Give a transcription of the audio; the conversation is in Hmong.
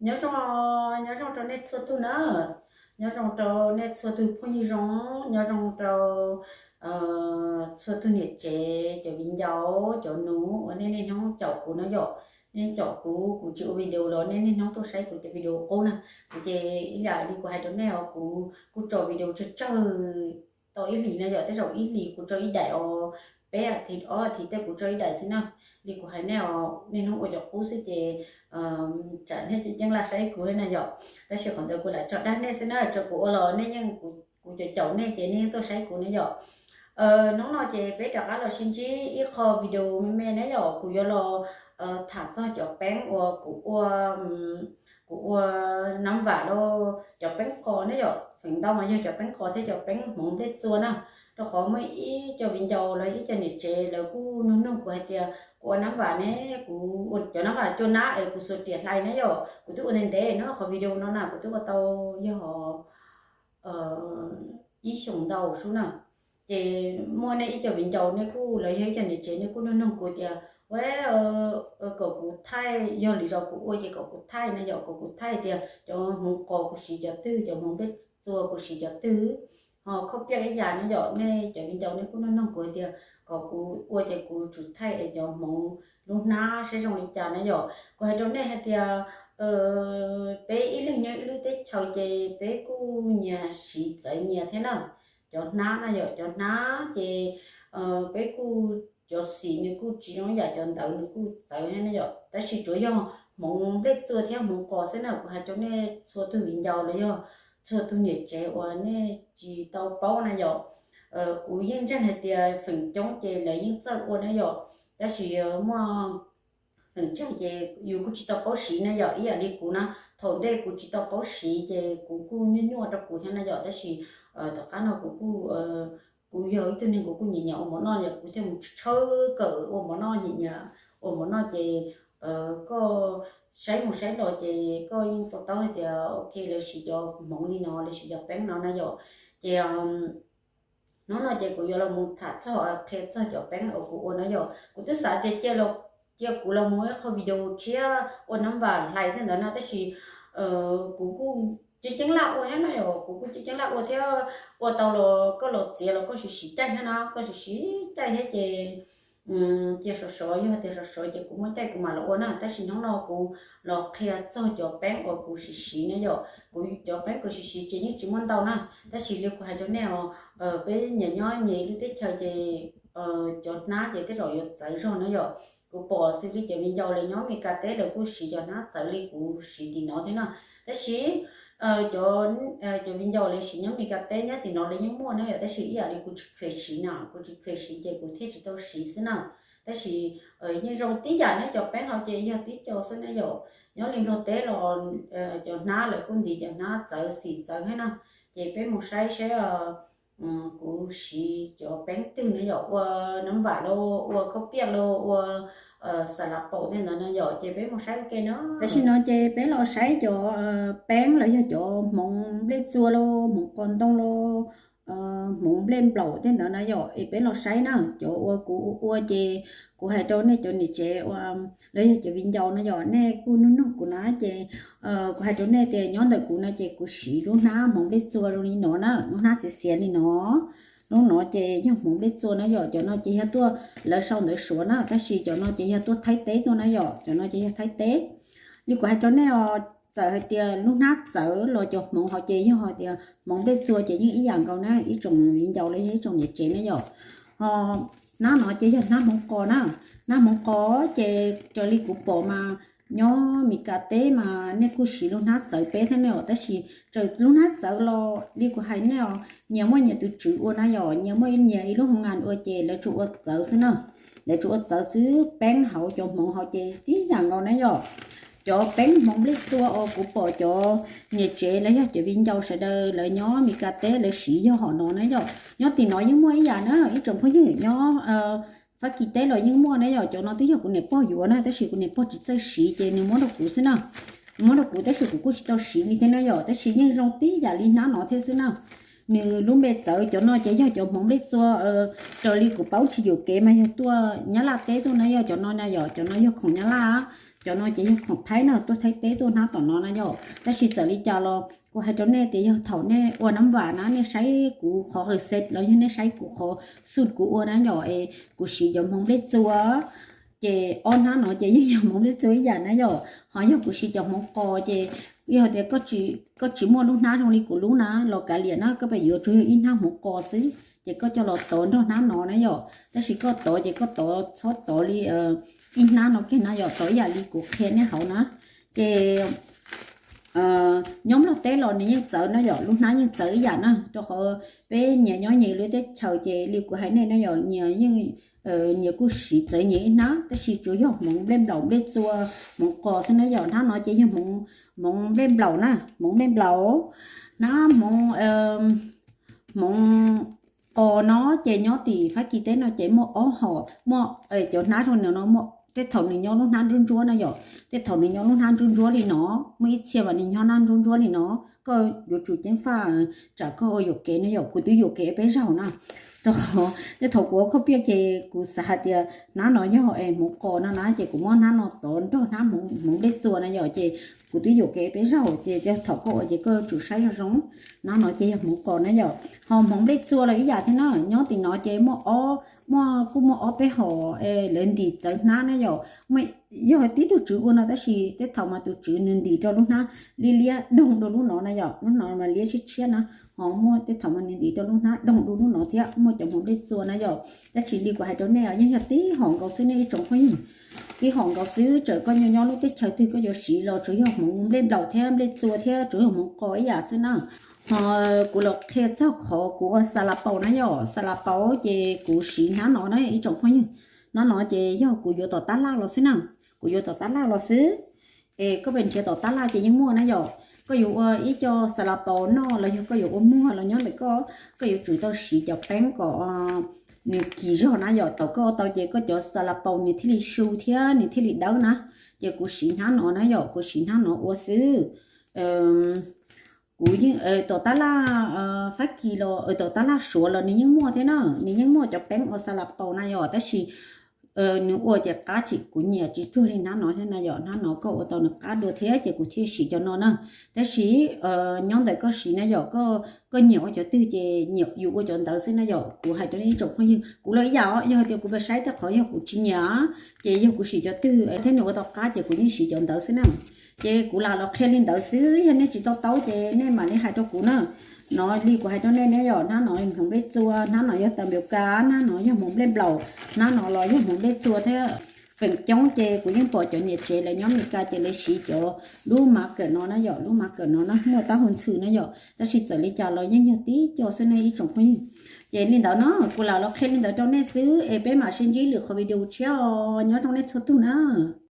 Nyob zoo, nyob zoo rau nej txhua tug na, nyob zoo rau nej txhua tug phooj ywg zoo, nyob zoo rau txhua tug niam tsev, cov viv ncaus, cov nus uas nej niaj hnub caum kuv na yom. Nej caum kuv, kuv tsis ua video los nej niaj hnub tuaj saib kuv cov video qub na. Kuv ces ib yam li kuv hais rau nej os, kuv kuj tso video tsawg tsawg tau ib hlis na yom, tej zaum ib hlis kuv tso ib daim os, peb athiv ob athiv tej kuv tso ib daim xwb na. Li kuv hais nej os, niaj hnub ua cov qub xwb ces tsam nej tseem ceeb laj saib kuv na yom. Tab sis qhov ntawd kuv lam tso dag nej xwb na, tso kuv ua los nej yeej, kuv caum caum nej ces nej yeej tuaj saib kuv na yom. Hnub no ces peb rov qab los sib ntsib ib qho video me me na yom, kuv yuav los tham txog cov peeb uas kuv ua, kuv ua nab vam los cov peeb qos na yom, feem ntau mas yog cov peeb qos thiab cov peeb hmoov nplej txua na. Rau qhov muaj ib co viv ncaus los ib co niam tsev lawv kuj nug nug kuv hais tias kuv ua nab vam ne, kuv ua cov nab vam cua nab es kuv xuas riam hlais na yom, kuv twb ua ntev ntev no, qhov video no na kuv twb ua tau yog ib xyoos ntau sub na. Ces muaj nej ib co viv ncaus nej kuj los yog ib co niam tsev nej kuj nug nug kuv tias ua kom kuv thaij, yog li zaus kuv ua ces kom kuv thaij na yom, kom kuv thaij tias cov hmoov qos kuv siv cov twg, cov hmoov nplej txua kuv siv cov twg, ho khauj piaj ib yam na yom. Nej cov viv ncaus nej kuj nug nug kuv tias kom kuv ua ces kuv tsum thaij es cov hmoov lub hnab saib zoo li cas na yom. Kuv hais rau nej hais tias peb ib leeg nyob ib lub teb chaws ces peb kuj nyias siv txawv nyias thiab na. Cov hnab na yom, cov hnab ces peb kuj, cov xim nws kuj tsis zoo ib yam cov ntawd, nws kuj txawv thiab na yom. Tab sis tsuas yog hmoov nplej txua thiab hmoov qos xwb na, kuv hais rau nej txhua tug viv ncaus los yog txhua tug niam tsev uas nej tsis tau paub na yom. Kuv yeej ntseeg hais tias feem coob ces lawv yeej txawj ua na yom, tab sis muaj feem ntseeg ces yus kuj tsis tau paub siv na yom. Ib yam li kuv na, thaum ntej kuv tsis tau paub siv ces kuv kuj nyuaj nyuaj rau kuv thiab na yom, tab sis tom qab no kuv kuj, kuv yog ib tug neeg kuv kuj nyiam nyiam ua mov noj yom, kuv thiaj mus tshawb kawm ua mov noj, nyiam nyiam ua mov noj ces koj saib mus saib los ces koj yeej to taub hais tias ok, lawv siv cov hmoov li no, lawv siv cov peeb no na yom. Ces hnub no ces kuv yuav los mus tham txog, qhia txog cov peeb uas kuv ua na yom. Kuv twb xav tias cia kuv los mus ib qho video tshiab ua nab vam hlais tej ntawd na, tab sis kuv kuj ceeb ceeb laj ua thiab na yom, kuv kuj ceeb ceeb laj ua thiab, ua tau los koj los txiav los koj siv siv caij thiab na, koj siv siv caij thiab ces cia sov sov, yog tias sov sov ces kuv muaj caij kuv mam los ua na. Tab sis hnub no kuv los qhia txog cov peeb uas kuv siv siv na yom. Kuv cov peeb kuv siv siv ces yeej tsis muaj ntau na, tab sis li kuv hais rau nej os, peb nyias nyob nyias ib lub teb chaws ces cov hnab ces tej zaum yuav txawv zog na yom. Kuv pom xws li cov viv ncaus lawv nyob Mes Kas teb lawv kuj siv cov hnab txawv li kuv siv tim no thiab na. Tab sis cov, cov viv ncaus lawv siv nyob Mes Kas teb nyob tim no lawv yeej muaj na yom, tab sis ib yam li kuv tsis kheev siv na, kuv tsis kheev siv ces kuv thiaj tsis tau siv xwb na. Tab sis yeej zoo tib yam na, cov peeb hauv ces yog tib co xwb na yom. Nyob li Nplog teb los cov hnab lawv kuj ntis cov hnab txawv xim txawv thiab na. Ces peb mus saib saib kuv siv cov peeb twg na yom, ua nab vam los ua khaub piaj los ua xa lav paum tej ntawd na yom, ces peb mus saib ua ke na. Tam sim no ces peb los saib cov peeb los yog cov hmoov nplej txua los hmoov qos ntoo los hmoov nplej nplaum tej ntawd na yom, es peb los saib na. Cov uas kuv ua ces kuv hais rau nej cov niam tsev uas los yog cov viv ncaus na yom, nej kuj nug nug kuv na ces kuv hais rau nej tias nyob ntawm kuv no ces kuv siv lub hnab hmoov nplej txua zoo li no na, lub hnab xiav xiav li no. Lub no ces yog hmoov nplej txua na yom, cov no ces yog tuaj, lawv sau ntawv Suav na, tab sis cov no ces yog tuaj Thaib teb tuaj na yom, cov no ces yog Thaib teb. Li kuv hais rau nej os, txawm hais tias lub hnab txawv los cov hmoov hauv ces yog hais tias hmoov nplej txua ces yeej ib yam nkaus na, ib tsoom viv ncaus los yog ib tsoom niam tsev na yom. Ho hnab no ces yog hnab hmoov qos na. Hnab hmoov qos ces raws li kuv pom mas nyob Mes Kas teb mas nej kuj siv lub hnab txawv peb thiab ne os, tab sis txawm lub hnab txawv los li kuv hais nej os, nyias muaj nyias tus tswv ua na yom, nyias muaj nyias ib lub hoo ngas ua ces lawv tsuas ua txawv xwb na. Lawv tsuas ua txawv xwb, peeb hauv cov hmoov hauv ces tib yam nkaus na yom. Cov peeb hmoov nplej txua uas kuv pom cov niam tsev los yog cov viv ncaus sawv daws lawv nyob Mes Kas teb lawv siv yog hom no na yom. Nyob tim no yeej muaj ib yam na, ib tsoom phooj ywg nyob Fab Kis teb los yeej muaj na yom. Cov no twb yog kuv niam pog yuav na, tab sis kuv niam pog tsis txawj siv ces nws muab rau kuv xwb na. Muab rau kuv tab sis kuv kuj tsis tau siv li thiab na yom, tab sis yeej zoo tib yam li hnab no thiab xwb na. Nws lub npe txawv, cov no ces yog cov hmoov nplej txua, raws li kuv paub tsis yuam kev mas yog tuaj Nyab Laj teb tuaj na yom, cov no na yom, cov no yog khoom Nyab Laj. Cov no ces yog khoom Thaib na, tuaj Thaib teb tuaj hnab tom no na yom. Tab sis txawm li cas los kuv hais rau nej tias yog thaum nej ua nab vam na, nej saib kuv qhov hawm xes los yog nej saib kuv qhov xus kuv ua na yom, es kuv siv cov hmoov nplej txua, ces ob hnab no ces yeej yog hmoov nplej txua ib yam na yom. Ho yog kuv siv cov hmoov qos ces yog tias koj tsis muaj lub hnab zoo li kuv lub na los kav liam na, koj pab yuav tsuas yog ib hnab hmoov qos xwb ces koj coj los tov nrog hnab no na yom. Tab sis koj tov ces koj tov txhob tov li ib hnab no kiag na yom, tov ib yam li kuv qhia nej hauv na. Ces nyob Nplog teb los nws yeej txawv na yom, lub hnab yeej txawv ib yam na, rau qhov peb nyias nyob nyias lub teb chaws ces li kuv hais nej na yom, nyias yeej nyias kuj siv txawv nyias ib hnab, tab sis tsuas yog hmoov nplej nplaum nplej txua, hmoov qos xwb na yom. Hnab no ces yog hmoov nplej nplaum na, hmoov nplej nplaum. Hnab hmoov, hmoov qos no ces nyob tim Fab Kis teb no ces muaj ob hom, muaj cov hnab zoo no no, tej thaum nws nyob lub hnab ntsuab ntsuab na yom, tej thaum nws nyob lub hnab ntsuab ntsuab li no, muaj ib txhia mas nws nyob hnab ntsuab ntsuab li no, koj yuav tsum ceev faj tsam koj ua yuam kev na yom. Kuv twb yuam kev peb zaug na, rau qhov tej thaum kuv ua khaub piaj ces kuv xav hais tias hnab no yog hmoov qos no na, ces kuv muab hnab no tov nrog hnab hmoov nplej txua na yom, ces kuv twb yuam kev peb zaug. Ces thaum koj ua ces koj yuav tsum saib zoo zoo. Hnab no ces yog hmoov qos na yom. Ho hmoov nplej txua los ib yam thiab na, nyob tim no ces muaj ob, muaj kuj muaj ob peb hom lawv ntim txawv hnab na yom. Yog tib tug tswv ua no tab sis tej thaum mas tus tswv nws ntim rau lub hnab liab liab doog dua lub no na yom, lub no mas liab tshiab tshiab na. Ho muaj tej thaum mas nws ntim rau lub hnab doog dua lub no thiab, muaj cov hmoov nplej txua na yom. Tab sis li kuv hais rau nej yeej yog tib hom nkaus xwb nej ib tsoom phooj ywg, tib hom nkaus xwb, txawm koj nyob nyob lub teb chaws twg koj yuav siv los tsuas yog hmoov nplej nplaum thiab nplej txua thiab tsuas yog hmoov qos ib yam xwb na. Ho kuv los qhia txog qhov kuv ua xa la paus na yom, xa la paus ces kuv siv hnab no na ib tsoom phooj ywg. Hnab no ces yog kuv yuav tom tab laj los xwb na, kuv yuav tom tab laj los xwb. Es koj pes nrhiav tom tab laj ces yeej muaj na yom. Koj yuav ua ib co xa la paus noj los yog koj yuav ua muag los nyob ntawm koj, koj yuav tsum tau siv cov peeb kom nws kis zog na yom, thaum koj ua tau ces koj cov xa la paus nws thiaj li su thiab nws thiaj li dawb na. Ces kuv siv hnab no na yom, kuv siv hnab no ua xwb. Kuv yeej tom tab laj Fab Kis los tom tab laj Suav los nws yeej muaj thiab na, nws yeej muaj cov peeb ua xa la paus na yom, tab sis nws ua ces qab tsis, kuv nyiam tsis cuag li hnab no thiab na yom. Hnab no koj ua tau nws qab dua thiab ces kuv thiaj siv cov no na. Tab sis nyob ntawm koj siv na yom, koj nyiam ua cov twg ces yus ua cov ntawd xwb na yom. Kuv hais rau nej ib tsoom phooj ywg, kuv los ib yam os, yog hais tias kuv pes saib tej qhov yog kuv tsis nyiam ces yog kuv siv cov twg thiab nws ua tau qab ces kuv yeej siv cov ntawd xwb na. Ces kuv lam los qhia li ntawd xwb, yog nej tsis to taub ces nej mam li hais rau kuv na. No li kuv hais rau nej ne yom, hnab no hmoov nplej txua, hnab no yog tas npias kas, hnab no yog hmoov nplej nplaum, hnab no los yog hmoov nplej txua thiab. Feem coob ces kuv yeej pom cov niam tsev lawv nyob Mes Kas ces lawv siv cov lub mav kawm no na yom, lub mav kawm no na muaj tab hau ntxhw na yom, tab sis txawm li cas los yeej yog tib co xwb nej ib tsoom phooj ywg. Ces li ntawd na, kuv lam los qhia li ntawd rau nej xwb es peb mam sib ntsib lwm qhov video tshiab os, nyob zoo nej txhua tug na.